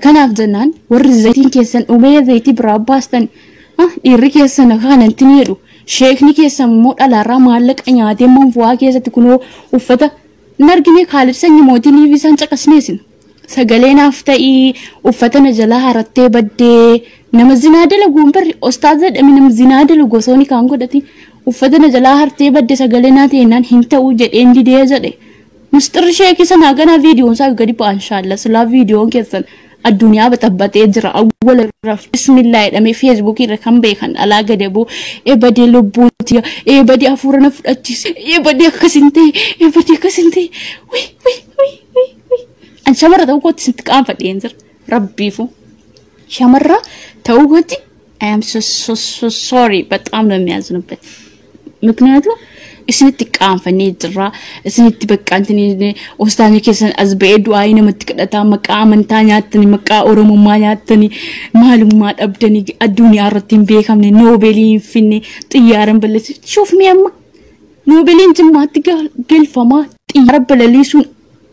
Kanaaf jennaan warri zayitiin keessan dhumee zayitii biraa baastan dhiirri keessan kanatti ni jedhu. Sheekni keessan immoo dhalaarraa maallaqa nyaatee manfu'aa keessatti kunoo uffata hin argine Kaalid sanyii mootii liivii isaan caqasneesin. Sagalee naaf ta'ii uffata na jalaa harattee baddee nama zinaa dalagu barri ostaaza jedhame nama zinaa dalagu osoo ni kaan godhati uffata na jalaa hartee badde sagalee naa ta'ennaan hin ta'uu jedheen didee jedhe. Misxirri sheekii sanaa ganaa viidiyoon isaa gadi ba'a inshaalla silaa viidiyoon keessan addunyaa baxabbatee jira awwala irra bismillaa jedhamee feesbuukii irra kan beekan dhalaa gadi bu'u eebadee lubbuuti eebadee hafuura na fudhachiise eebadee akkas hin ta'e eebadee akkas hin ta'e wii wii wii wii wii. An shamarra ta'uu kootti sitti qaanfadheen jira rabbiifu shamarra ta'uu kootti I am so so so sorry በጣም ነው የሚያዝንበት ምክንያቱም isinitti qaanfannee jirra isinitti bakka antini ostaanyi keessan as ba'ee du'aa namatti kadhataa maqaa amantaa nyaattanii maqaa oromummaa nyaattanii maalummaa dhabdanii addunyaa irratti hin beekamne noobeelii hin finne xiyyaara hin balleessu shuuf mee amma noobeeliin jimmaatti galfamaa xiyyaara balaliisuun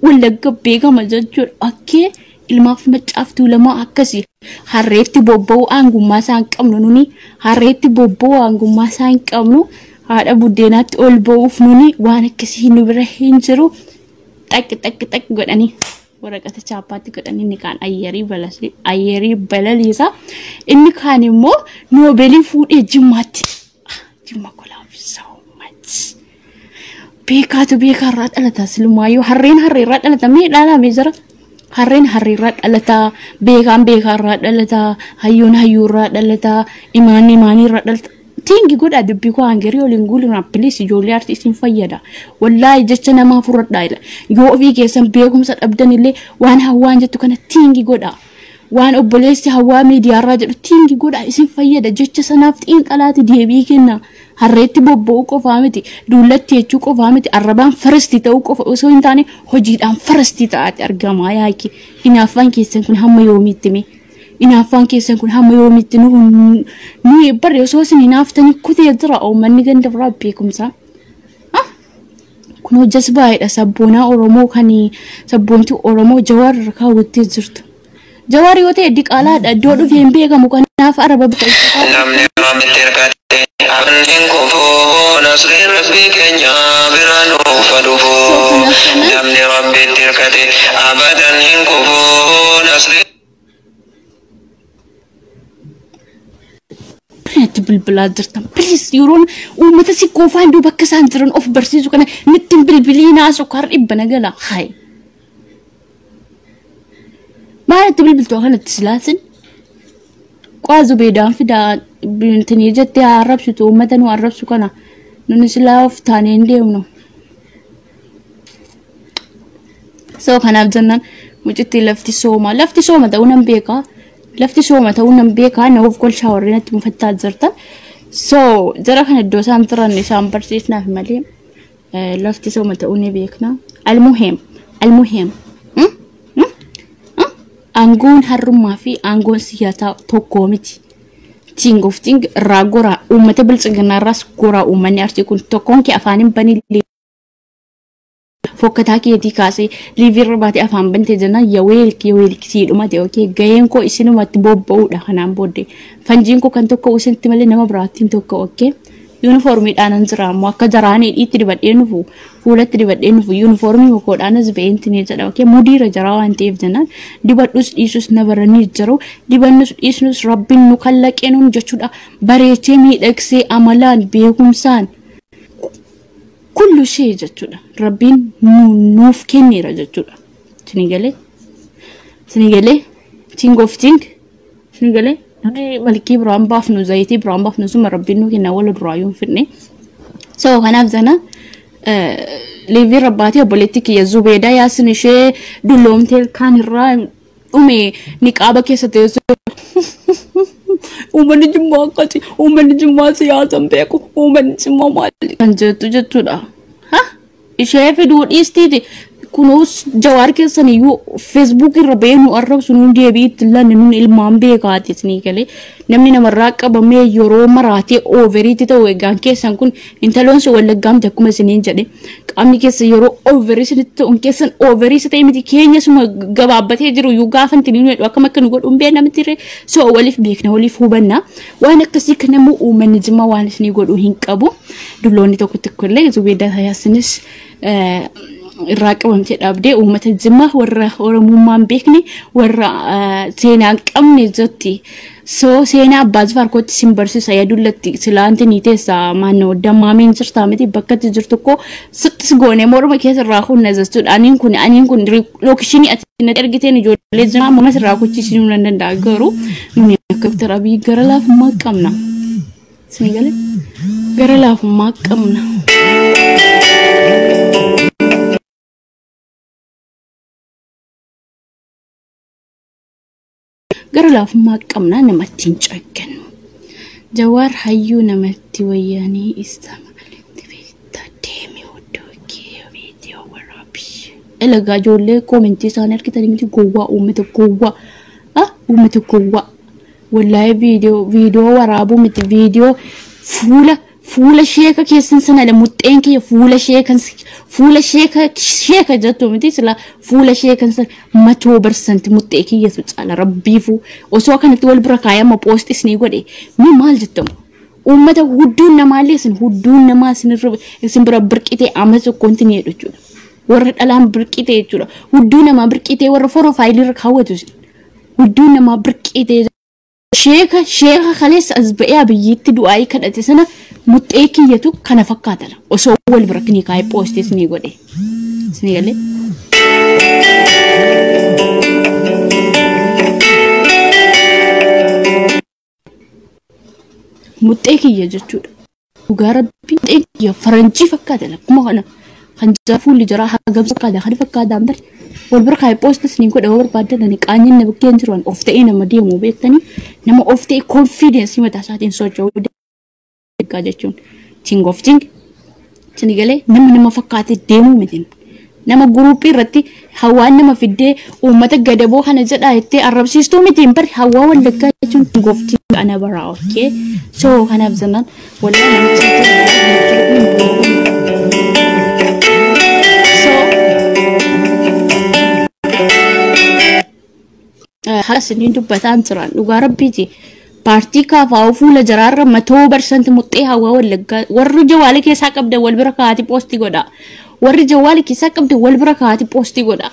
wallagga beekama jechuudha akkee ilmaaf maccaaftuu lamaa akkasii harreetti bobba'uu aangummaa isaa hin qabnu nuni harreetti bobba'uu aangummaa isaa hin qabnu. Haadha buddeenaatti ol ba'uuf nuni waan akkasii nu bira hin jiru xaq xaq xaq godhanii waraqata chaappaatti godhanii inni kaan ayyerii balaliisa inni kaan immoo noobeelii fuudhee jimmaatti jimma kolaaf so much beekaatu beekaarraa dhalata silumaayyuu harreen harreerraa dhalata mee dhaalame jira harreen harreerraa dhalata beekaan beekaarraa dhalata hayyuun hayyuurraa dhalata imaanni imaaniirraa dhalata. Tingi godhaa dubbii koo hangarii waliin guulina please ijoollee artiistiin fayyada. Wallaahi jecha namaa furradhaa ila. Yoo ofii keessan beekumsa dhabdan illee waan hawaan jettu kana tingi godhaa. Waan obboleessi hawaa miidiyaarraa jedhu tingi godhaa isin fayyada jecha sanaaf xiinxalaati deebii kenna. Harreetti bobba'uu qofaa miti dullatti jechuu qofaa miti arrabaan farasti ta'uu qofa osoo hin taane hojiidhaan farasti ta'aati argama yaaki. Hinaaffaan keessan kun hamma yoomiitti mee? Hinaaffaan keessan kun hamma yoomiitti nuyi barre osoo isin hinaaftanii kutee jira uummanni ganda biraa beekumsa. Kun hojjas baay'eedha sabboonaa Oromoo kan sabboonti Oromoo Jawaar irra kaawwattee jirtu. Jawaar yoo ta'e diqaalaadha iddoo dhufee hin beekamu kanaaf araba bita. Namni rabbitti hirkate hin kufuu nasriin rabbii keenya bira nuuf dhufu. Namni rabbitti hirkate abadan hin kufuu nasriin. Natti bilbilaa jirtan please yeroon uummata si qofaan duuba akka isaan jiran of barsiisu kana natti hin bilbiliinaa sukkaar dhibba na gala hayi. Maal itti bilbiltuu kanatti silaasin qaazu beedaan fidaa bintinii jettee arrabsitu uummata nu arrabsu kana nuni silaa of taanee hin deemnu. So kanaaf jennaan mucittiin lafti sooma lafti sooma ta'uu nan beekaa. Lafti sooma ta'uu nan beekaa na of kolchaa warreen natti mufattaa jirtan. So jara kana iddoo isaan turan isaan barsiisnaaf malee lafti sooma ta'uu ni beekna. Almuheem almuheem aangoon harrummaa fi aangoon siyaasaa tokko miti. Ting of ting irraa goraa uummata biltsiginaa irraas goraa uummanni arsii kun tokkoon kee afaan hin banillee. Fokkataa keetii kaasee liivii irra baatee afaan bantee jennaan yaweelki yaweelki siidhuma ta'e okee gaheen koo isinumatti bobba'uudha kanaan booddee fanjiin koo kan tokko isinitti malee nama biraatti hin tokko okee yuunifoormiidhaan an jira ammoo akka jaraanii dhiitti dibadhee nufu fuulatti dibadhee nufu yuunifoormii koodhaan as ba'eenti ni jedha okee mudiira jaraa waan ta'eef jennaan dibadhus dhiisus na baranii jiru dibannus dhiisnus rabbiin nu kallaqee nuun jechuudha bareechee miidhagsee amalaan beekumsaan. Kullu shee jechuudha. Rabbiin nuuf kenneera jechuudha. Sinigalee? Sinigalee? Ting of ting? Sinigalee? Namni malkii biraan baafnu zayitii biraan baafnu suma rabbiin nu kenna wala duraa yoo hin fidne. So kanaaf jana liivii rabbaatii obboleetti kiyya Zubeedaa yaasin ishee dulloomtee kaan irraa dhume niqaaba keessa teessoo. Uummanni jimmaa akkasi uummanni jimmaa siyaasa hin beeku uummanni jimmaa maali kan jettu jechuudha. Ha? Ishee fiduu dhiistiiti. Kunuus Jawaar keessan iyyuu Facebook irra ba'ee nu arrabsu nuun deebii itti lanne nuun ilmaan beekaati isinii galee namni namarraa qabamee yeroo maraatee ooveriitti ta'u egaan keessan kun intaloon si wallaggaamte akkuma isiniin jedhe qaamni keessa yeroo ooverii isinitti ta'u keessan ooverii isa ta'e miti keenya suma gabaabbatee jiru iyyuu gaafa intinii nu jedhu akkam akka nu godhu hin beekna miti ree so waliif beekna waliif hubanna waan akkasii kana immoo uummanni jimmaa waan isinii godhu hin qabu dulloonni tokko tokko illee Zubeedaa Tayaasinis irraa qabamtee dhabdee uummata jimmaa warra oromummaa hin beekne warra seenaa hin qabne jetti. So seenaa abbaa jifaar kootti sin barsiisa yadullatti silaanti ni teessa maannoo dammaamiin jirtaa miti bakka itti jirtu koo sittis goone morma keessa irraa hunna jechuudha. Aniin kun lookishinii ati natti ergiteen ijoollee jimmaa morma sirraa kuchisiisuu nan danda'a garuu nuni akka Dr. Abiy gara laafummaa qabna. Isin galee gara laafummaa qabna. Gara laafummaa qabna namatti hin caggannu. Jawaar hayyuu namatti wayyaanii isa maalitti beektaa deemi oddoo kee viidiyoo waraabii. Elagaa ijoollee koomentii isaanii argitanii miti gowwaa uummata gowwaa. Ah uummata gowwaa. Wallaahi viidiyoo waraabuu miti viidiyoo fuula sheeka keessan sana muxxeen kiyya fuula sheekan fuula sheeka sheeka jettu miti sila fuula sheekan sana 100% muxxee kiyyatu caala rabbiifu osoo akkanatti wal bira kaayama post isinii godhe mi maal jettamu uummata hudduun namaallee isin hudduun namaa isin bira birqitee amma tokko wanti ni jedhu jechuudha. Warra dhalaan birqitee jechuudha. Hudduu namaa birqitee warra foroofaayilii irra kaawwatu isin. Hudduu namaa birqitee sheeka kaleessa as ba'ee abiyyiitti du'aayii kadhate sana muxxee kiyyatu kana fakkaatala. Osoo wal bira ni kaayee poostii isinii godhe. Isinii galee. Muxxee kiyya jechuudha. Dhugaa rabbii muxxee kiyya faranjii fakkaatala. Akkuma kana kan jara fuulli jaraa hagam fakkaata kan fakkaataan bari. Wal bira kaayee poostii isinii godhe yoo barbaadan ani qaanyiin na bukkeen jiru of ta'ee nama deemu beektanii nama of ta'e confidence mataa isaatiin socho'uu deeggaa jechuun. Ting of ting. Isinii galee nama nama fakkaatee deemuu miti. Nama guruupii irratti hawaan nama fiddee uummata gadaboo kana jedhaa jettee arrabsiistuu miti hin bari hawaa wallaggaa jechuun ting of ting ana baraa okay. So kanaaf jennaan walaa namicha so haala isiniin dubbataan jiran dhugaa rabbiiti. Paartii kaafaa'uu fuula jaraarra 100% muxxee hawaa wallaggaa warri jawaala keessaa qabdan wal bira kaa'atii poostii godha. Warri jawaala keessaa qabdan wal bira kaa'atii poostii godha.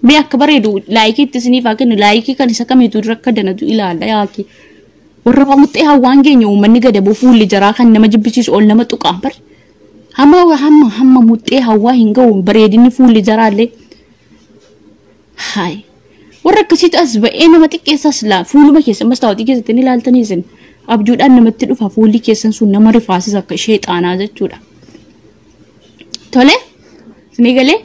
Mee akka bareedu laayikii itti isiniif haa kennu laayikii kan isa kamiitu dura akka danatu ilaalla yaaki. Warra muxxee hawaan keenya uummanni gadaboo fuulli jaraa kan nama jibbisiisu ol nama tuqaan bari. Hamma muxxee hawaa hin ga'u bareedinni fuulli jaraallee. Hayi. Warra akkasiitu as ba'ee nama xiqqeessas laa fuuluma keessan mastaawotii keessatti ni ilaaltanii isin abjuudhaan namatti dhufa fuulli keessan sun nama rifaasisa akka sheexaanaa jechuudha. Tole isinii galee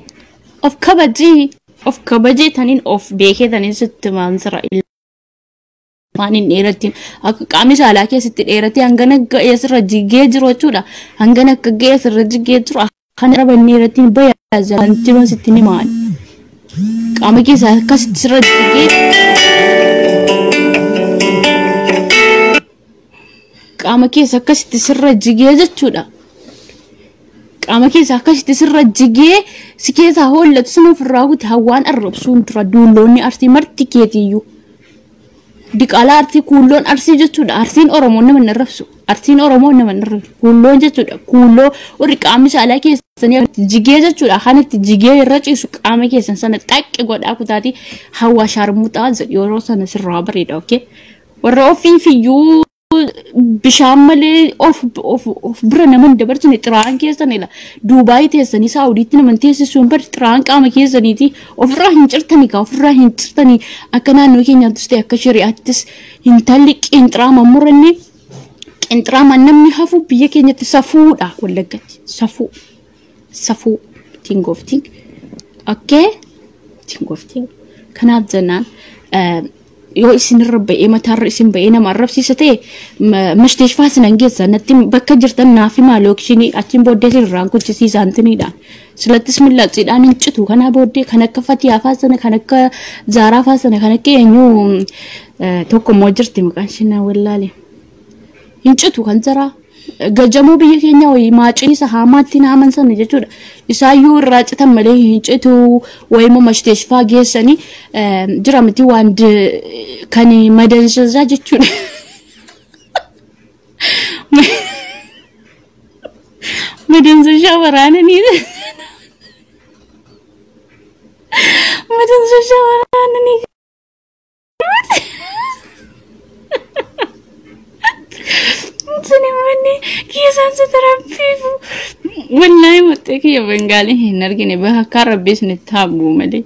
of kabajii of kabajee taniin of beekee taniin sitti maansira ilmaan hin dheerattiin akka qaamni saalaa keessatti dheeratee hangana ga'ee sirra jigee jiru jechuudha. Hangana akka ga'ee sirra jigee jiru kan irra dheerattiin bayaa jalantiin sitti ni maali. Qaama keessaa akkasitti sirra jigee qaama keessa akkasitti sirra jigee jechuudha. Qaama keessa akkasitti sirra jigee si keessaa hollatu sun ofirraa kuti hawaan arrabsuun dura duulloonni arsii marti keetiyyuu. Diqaalaa arsii kuulloon arsii jechuudha. Arsiin Oromoo nama hin arrabsu. Arsiin Oromoo nama hin arrabsu. Kuulloon jechuudha. Kuulloo warri qaamni saalaa keessanii jigee jechuudha. Kanatti jigee irra ciisu qaama keessan sana xaqqi godhaa kutaati hawaa shaarmuxaa jedhu yeroo sana sirraa bareeda. Okay? Warra ofiifiyyuu bishaan malee of bira nama hin dabarsine xiraan keessan ila Duubaayii teessanii Saawudiitti nama teessisuun bari xiraan qaama keessaniiti ofirraa hin cirtanii kaa ofirraa hin cirtanii akka naannoo keenyaattis ta'e akka shari'aattis intalli qinxiraama muranne qinxiraamaan namni hafu biyya keenyatti safuudha wallaggatti safuu safuu ting of ting okay ting of ting kanaaf jennaan Yoo isinirra ba'ee mataarra isin ba'ee nama arrabsiisa ta'e mashiteeshfaa sinan geessa natti bakka jirtan naaf himaa lookshinii achiin booddee sirraan kuchisiisa antiniidhaan. Silattis millatsiidhaan hin citu kanaa booddee kan akka Fatiyaa faa sana, kan akka Zaaraa faa sana, kan akka eenyu tokko immoo jirti maqaan ishee na wallaale. Hin citu kan jaraa. Gajamoo biyya keenya wayii maacii isa haamaatti haaman sana jechuudha. Isaayyuu irraa citan malee hin citu wayii immoo mashiteeshfaa geessanii jira miti waan kan madansasaa jechuudha. Madansashaa waraananii. Madansashaa waraananii. Sani manni keessaan si tarabbiifu. Wallaahi muxxee kiyya Bengaalii hin argine bakka akka rabbii isinitti haa bu'u malee.